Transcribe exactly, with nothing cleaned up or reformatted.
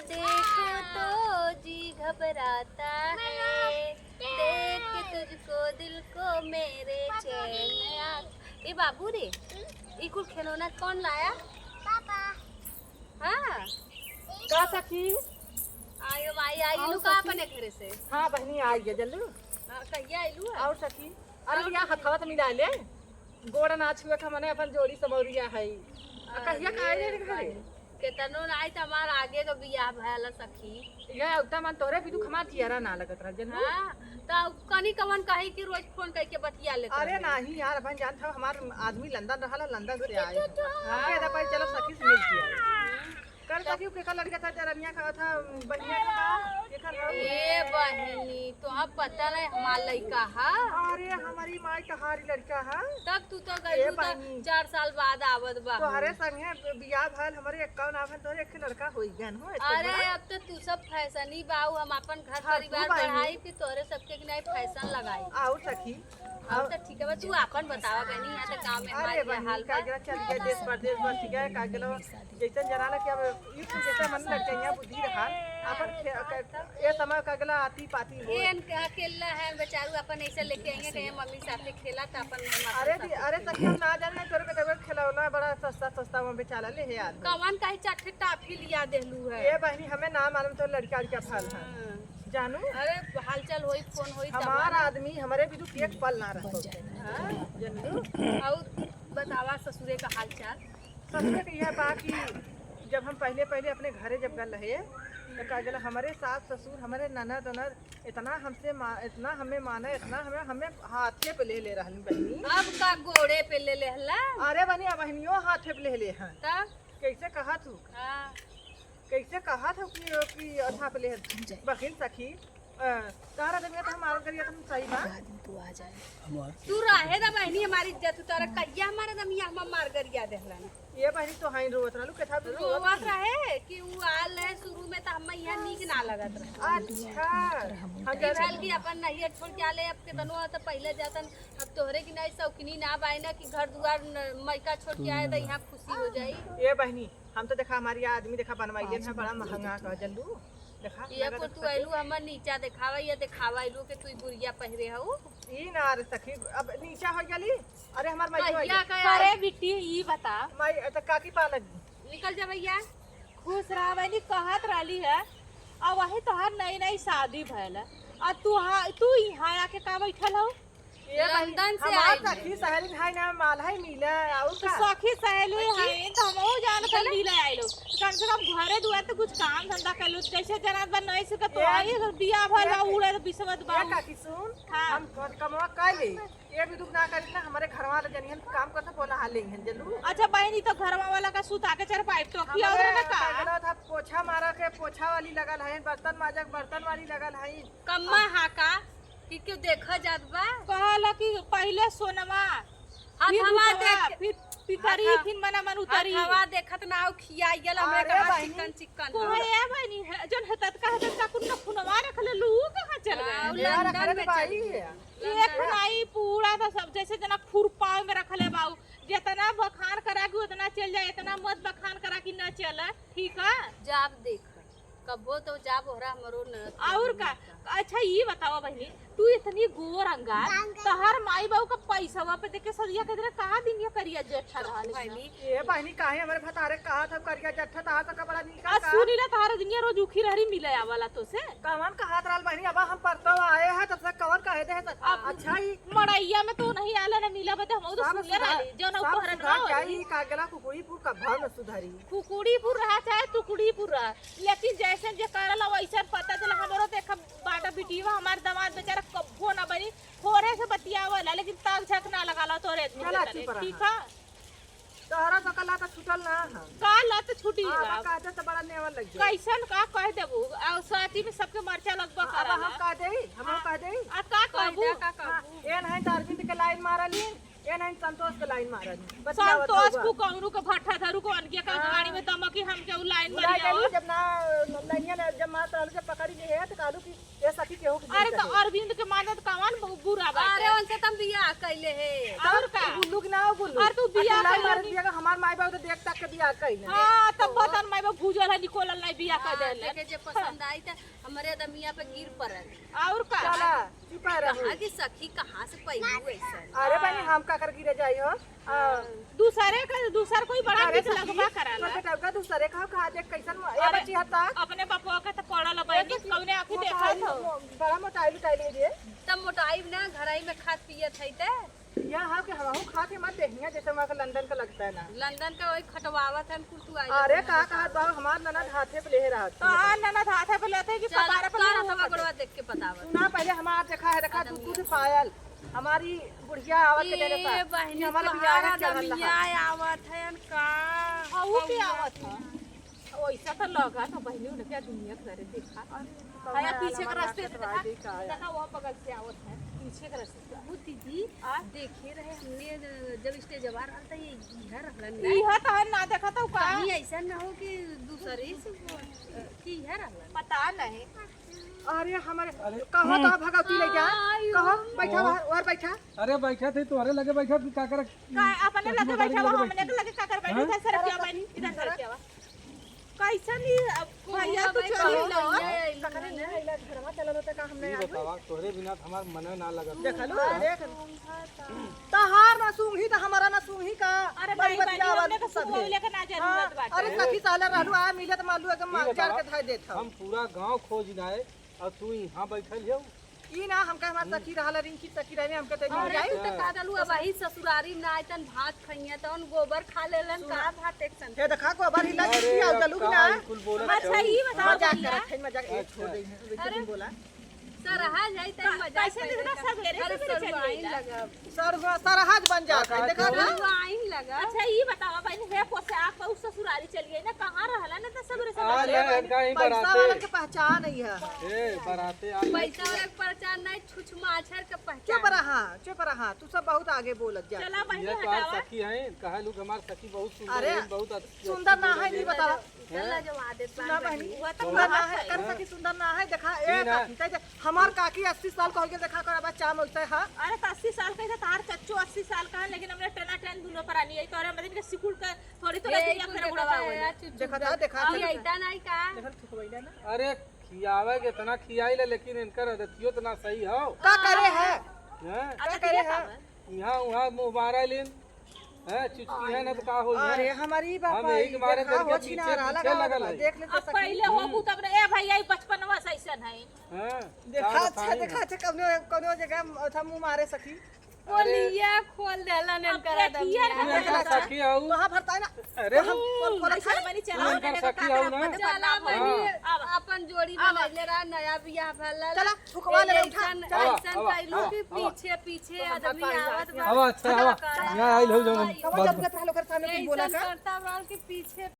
देखो तो जी घबराता है, देख के तुझको दिल को मेरे चैन आ। ए बाबू रे, ई कुल खिलौना कौन लाया? पापा। हाँ। का सखी? आयो माई, आई आऊ लू का सखी? अपने घरे से? हाँ बहिनी, आई गया जल्लू। हाँ, कहिया आइलू है? और सखी, अरे या हथवा त मिला ले, गोड़ ना छुए का मने अपन जोड़ी समौरिया है। आ कहिया का आए रे घरे? केतनो ना आई त हमार आगे के बियाह भयल सखी। या उतना मन तोहरे भी दुख हमार जियरा ना लगत रह जल्लू। हाँ, त कनी कवन कही कि रोज फोन करके बतिया लेत अरे रहे। नाही यार, अपन जानत हो हमार आदमी लंदन रहल, लंदन से आए। हाँ। हमके एदा पाई चलो सखी से मिल के आए। कर सखी केकर लड़का था, जरनिया का था, बहिनिया का था, केकर था? ए बहिनी, तोहा पता नहीं हमार लइका हा। अरे हमारी माई तहारी लड़का हा। तब तू तो ए गइलू त बहिनी। चार साल बाद आवत बा। तोहरे संगे बियाह भयल, हमरे एक्का ना भयल, तोहरे एक लड़का होई गन हो, इतना अरे ना। अब तो तू सब फैशनी बाऊ, हम अपन घर हाँ, तू परिवार बहिनी। बढ़ाई, फिर तोहरे सबके कि नहीं फैशन लगाई। आऊ सखी, और तो ठीक है बा, तू आपन बतावा बहनी, यहाँ तो गाँव में अरे हमार ये बहिनी, हाल का बा। गेला चल गया देश परदेश बस गया, का गेलो जैसे जना ना कि अब युद्ध जैसे मन लग गया, यहाँ बुद्धि रहा, अपन खे-, क-, ये समय का गेला आती पाती हो। ये अन-, अकेला है बेचारू, अपन ऐसे लेके आएंगे, कहीं मम्मी साथे खेला तो अपन माता अरे दी, साथे अरे खेला। सखी, हम ना जाने तोरे के देवे खिलौना बड़ा सस्ता सस्ता में बेचाला ले है यार। कवन कहीं चार ठे टाफी लिया देलू है। ये बहिनी, हमें ना मालूम तो लड़का लड़का फल है। हाँ। जानू? अरे, हालचाल होई, फोन होई, तब हमार ना। आदमी हमरे बिदु एक पल ना रहतो। हाँ? जानू? और बतावा ससुरे का हालचाल? ससुरे के यह बा कि जब हम पहले, पहले अपने घरे जब गल रहे, तो का गेला, हमरे सास, ससुर, हमरे ननद, ओनद इतना हमसे मा-, इतना हमें माने, इतना हमें, हमें हाथे पे ले ले रहन बहिनी। अब का गोड़े पे ले लेहला? अरे बहिनी, अब बहिनियो हाथे पे ले ले हैं। तब? कैसे कहा तू? हाँ। कैसे कहा था कि, कि अथा पे ले बहिन सखी, अ, तारा दमिया तो हमार गरिया तुम सही बा। तू रहे दा बहिनी हमारी इज्जत उतारा, कहिया हमारे दमिया हम मार गरिया देहलन। ये बहिनी तो हाइन रोवत रहलू, केथा भी रोवत रोवत रहे कि उ आल है शुरू में तो हम यहाँ नीक ना लगत रहे। अच्छा। हम पिछल की अपन नैहर छोड़ के आले, अब केतनो तो पहले जातन, अब तोहरे की नहीं शौकीनी ना बाय ना कि घर दुआर न-, मैका छोड़ के आए तो यहाँ खुशी हो जाई। ये बहिनी, हम तो देखा हमारी आदमी देखा बनवाइले हैं बड़ा महंगा का जल्लू। देखा, ये लगत कुल तू कुछ आइलू हमर नीचा देखावा, ये देखावा आइलू कि तू गुरिया पहिरे हऊ। ई ना रे सखी, अब नीचा हो गली। अरे हमार माई हो कहिया गई। का अरे बिट्टी, ई बता। माई, त काकी पा लगी। निकल जा भैया। खुश रहा बहनी, कहत रहली है। अब वही तोहार नई नई शादी भयल है। आ तू हा-, तू यहाँ आके का बैठल हऊ? ये भाई, लंदन से हमार आइल सखी है। सहेली भाई ना माल है मिले, और तो का? सखी सहेली अच्छा। है, तो हमहू जान के चलो। मिले आइलो। कम से कम घरे दुआर तो कुछ काम धंधा कर लो, जैसे जनात बा नहीं से तो ये आई, अगर बिया भर बा, ये उड़े तो बिसमत बा। ये काकी सुन, हाँ। हम घर कमवा कर ले, ये भी दुख ना करी ना, हमारे घर वाले जनिहन काम करते बोला हाल लेंगे जल्लू। अच्छा बहनी, तो घरवा वाला का सुता के चरपाई टोकी और हमारे ना का? का गला था, पोछा मारा के पोछा वाली लगल है, बर्तन माजा के बर्तन वाली लगल है। कम्मा हाँ का? कि क्यों देखा जात बा? कहला कि पहिले सोनवा, फिर हथवा रूपवा, देख, फिर पितरी, हथवा, फिर मना मन उतरी। हथवा देखत ना हो, खियाइल हमरे अरे कहाँ बहिनी। चिकन चिकन तू हो। है ये बहिनी, है, जौन है ततका है, ततका कुल न खुनवा रख ले, लू कहाँ चल गए? हाँ, उ मेरा लंदन रखले में तो चल बाई गए। है। एक लंदन। नाई पूरा तो सब जैसे जना खुरपाव में रख ले बाऊ। जितना बखान करा कि उतना चल जाए, इतना मत बखान करा कि न चल, ठीक है? जाब देख। कबो तो जा बोहरा हमरो न और का? अच्छा, ई बतावा बहिनी, तू इतनी गोर अंगार, तहार माई बाबू का पैसवा पे देख के सदिया के तरह कहाँ दिन ये करिया जट्ठा रहल है? बहिनी। ए बहिनी, काहे हमरे भतारे कहा था करिया जट्ठा, तहार तो कपड़ा निकल आ, का? सुनी ना, तहार दुनिया रोज उखी रहरी मिले आवाला तो से। कवन कहात रहल बहिनी, अब हम परतो आए हैं, तब से कवन कहे दे है, अब अच्छा ही। मड़ैया में तो नहीं आला ना मिला, बता हम तो सब सुनले सुधार, रहली, जो ना सब उपहरण सुधार ना होई। जाई, का गेला कुकुड़ीपुर का भाव में सुधारी। कुकुड़ीपुर रहा चाहे टुकड़ीपुर रहा, लेकिन जैसे जे करल वैसे पता चला। हमरो देख बाटा बिटिया, हमार दामाद बेचारा कब्बो ना बनी, थोड़े से बतियावला, लेकिन ताक झाक ना लगाला तोरे आदमी चला, के चुप तरह, रहा। ठीक है? तोहरा तो कल तो छूटल ना है। का लत छूटी हाँ, बा? बा, कहते तो बड़ा नेवल लग गया। कैसन का कह देबू? आ साथी में सबके मरचा लगबा हाँ, अब करला। हम कह देई, हम हाँ। कह देई। आ का कह कहबू? दे, का हाँ, कहबू? ए नहीं तो अरविंद के लाइन मारली, ए नहीं संतोष के लाइन मारली। बतियावत संतोष होगा। को कौनू के भट्ठा धरू को अनके का हाँ। गाड़ी में दमकी हमके उ लाइन भुला मारी गई, आओ। जब ना, नैया ना, जब माता जब पकड़ी नहीं है तो कहलू कि ये सखी केहू के अरे तो अरविंद के मानत कवन बु-, बुरा बात अरे है? उनसे तम बियाह कैले है। और का? गुल्लू के ना हो, गुल्लू। और तू बियाह अकेला कैले मर्द नहीं। बियाह का हमार माई बाबू तो देख तक के बियाह कैले। हाँ, तब बतन माई बाबू भूजल है, निकोलल नहीं बियाह कर हाँ, देले। देखे जे पसंद आई त हमरे दमिया पे गिर पड़ल। और का? चला, चुप रहो। कहाँ की सखी कहाँ से पैलू ऐसन? अरे बहनी, हम का कर गिरे जाई हो? आ, दूसरे का, दूसरे कोई बड़ा अरे किस सखी, लगवा कराला। तोर बेटवा दूसरे का कहा देख कैसन म-, ए अरे, बच्ची हता। अपने बपवा का तो पड़ल ए बहनी, बच्ची, कौने आँखी देखा मोटाई, था? मो-, बड़ा मोटाई उटाई ले जे। तब मोटाई ना, घराई में खात पियत है ते। या हाँ कि हमहू खात है मत देहिया, जैसे वहाँ का लंदन का लगता है ना। लंदन का वही खटवावत है, कुल तू आई अरे का कहा बा, हमार ननद हाथे पे ले रहत तो है। हाँ, ननद हाथे पे लेते कि चल, पतारे पे चल, ले रहत हमार है। गोड़वा देख के बतावत। सुना, पहले हमार देखा है, देखा, तू, तू से पायल। हमारी बुढ़िया आवत के देले ए, बा। बहिनी, ये हमारे तोहार बियाह के चढ़ल रहा। अदमिया आवत है का? हाँ, वो भी कौआ आवत है। के। वैसा तो लगा था बहिनी, उनके दुनिया के घरे देखा। अरे, हाँ, या कौआ पीछे के वाला रास्ते से नाचत देखा, भाई, देखा, वो बगल से आवत है, पीछे के रास्ते से। वो दीदी, आ? देखे रहे हमने ज-, जब स्टेजवा रहल त ये इधर रहलन ना। इहा तो है ना, देखा था का? कहीं ऐसा ना हो कि दूसरे से वो, कि इधर रहलन। पता नहीं। अरे हमारे अरे। कहो तो भगवती ले जा। आयो। कहो, बैठा वहाँ, और बैठा। अरे बैठा थे, तुम्हारे लगे बैठा, तू का करे? का अपने लगे बैठा हो, हमने के लगे का कर बैठा? हाँ? इधर सर क्या बनी? इधर सर क्या बा? कैसन ही अब भैया तू चली लो। भैया आइल ककरे ना। नहीं आइला, घरवा चलल होता का हमने ये आज? बतावा, तोहरे बिना तो हमार मने ना लगत। देख लो, देख। तहार ना सूंघी त हमारा ना सूंघी का? अरे बड़ी भाई, भाई, बतियावल हमने के सब सुबह है। लेके ना जरूरत हाँ, बाटे। अरे सखी साला रहलू, आ मिले त मालू एकदम ये मार बतावा, के धाय देत हौ। हम पूरा गांव खोज लाए और तू यहाँ बैठल हो? ई ना, हमका हमार सखी रहल, रिंकी सखी रहने, हमके त अरे, जाई। तू त का डलू, अब वही ससुरारी में ना आइतन, भात खइया, तवन गोबर खा लेलन, सुना। का भात एक सन? हे देखा, गोबर हिला अरे, दिया, अब डलू का ना। ई कुल बोलत अच्छा, हऊ? ई बताओ मजाक भैया। करत है, मजाक, ए, छोड़ दे, वैसे अरे। तुम बोला। सरहा जाई त का-, मजाक कैसे करत देखना है। सवेरे अरे, सवेरे चल सरुआइन गइला। लगब। सरहा, सरहा बन जात है, का देखा कहत ना? हऊ? सरुआइन लगब। अच्छा, ई बताओ, बहन, हे पोसे आप बहुत ससुरारी चल गई ना, कहाँ रहला ना, तो सवेरे सवेरे आ ले, चल गई। इनका ही पैसा बराते। वाला के पहचान ही है। ए, बराते आ गए। पैसा वाला के पहचान नहीं, छुछ माछर के पहचान। चुप रहा, चुप रहा, तू सब बहुत आगे बोलत जा। चला बहनी, ये तो हमार हटावा। सखी हैं, कहा लोग हमार सखी बहुत सुंदर अरे, है, बहुत अच्छी सुंदर ना है, नहीं बतावा। चल ना, जब आदत सुना बांध बहनी, गई। वो तो सुंदर ना बात है, है। कर सखी सुंदर ना है, देखा, ए, ठीक है। काकी, कह दे, हमार काकी अस्सी साल का हो गया, देखा कर, अब चाम होता है, हाँ। अरे, तो अस्सी साल का है, तार चच्चो अस्सी साल का है, लेकिन हमरे टना टन दूनो परानी है, तो हमरे दिन के सिकुड़ के थोड़ी थोड़ा ए, दिन या कुल फिर देखा बुढ़ापा है, हो जाए। यार, चुप, चुप देखा था, जा। देखा था, देखा था। देखा थुकवैला ना। अरे, खियावे के इतना खियाई ले, लेकिन इनकर आदतियो तो ना सही हो। का करे है? हैं? का करे है? यहाँ वहाँ मुँह मारा लेन, हैं? चुचकी है ना तो का होई है? अरे हमारी बाबा, हम यही के मारे देखा करके हो पीछे, छिना रहा पीछे लगा लगल है। देख ले तो अब सखी। पहले हो हम्म। तू तब रे, ए भैया, ई बचपनवा से ऐसन है। हैं? देखा का अच्छा, बताई देखा हम? अच्छा, कौनो, कौनो जगह था मुँह मारे सखी। बोलिया खोल देलन अब इनकर देखिए आदमी। ना। इनकर सखी हऊ। कहाँ भरता है ना? अरे। हम कौन, कौन ऐसे है? बनी तू चला, इनकर मैंने सखी कहा हऊ ना? था, चला हाँ। बनी, अब अपन जोड़ी आवा। बनैले रहा, नया बियाह भला। चला, फुकवा ले, उठा। ऐसन, चला। ऐसन आवा, कैलू आवा, कि आवा। पीछे, पीछे आदमी आवत बा। आवा, अच्छा, आवा। चला, यहाँ आइल हो जौन आवा। बात। कौन जरूरत है लोग के सामने कुछ बोला ऐसन का? करता बा कि पीछे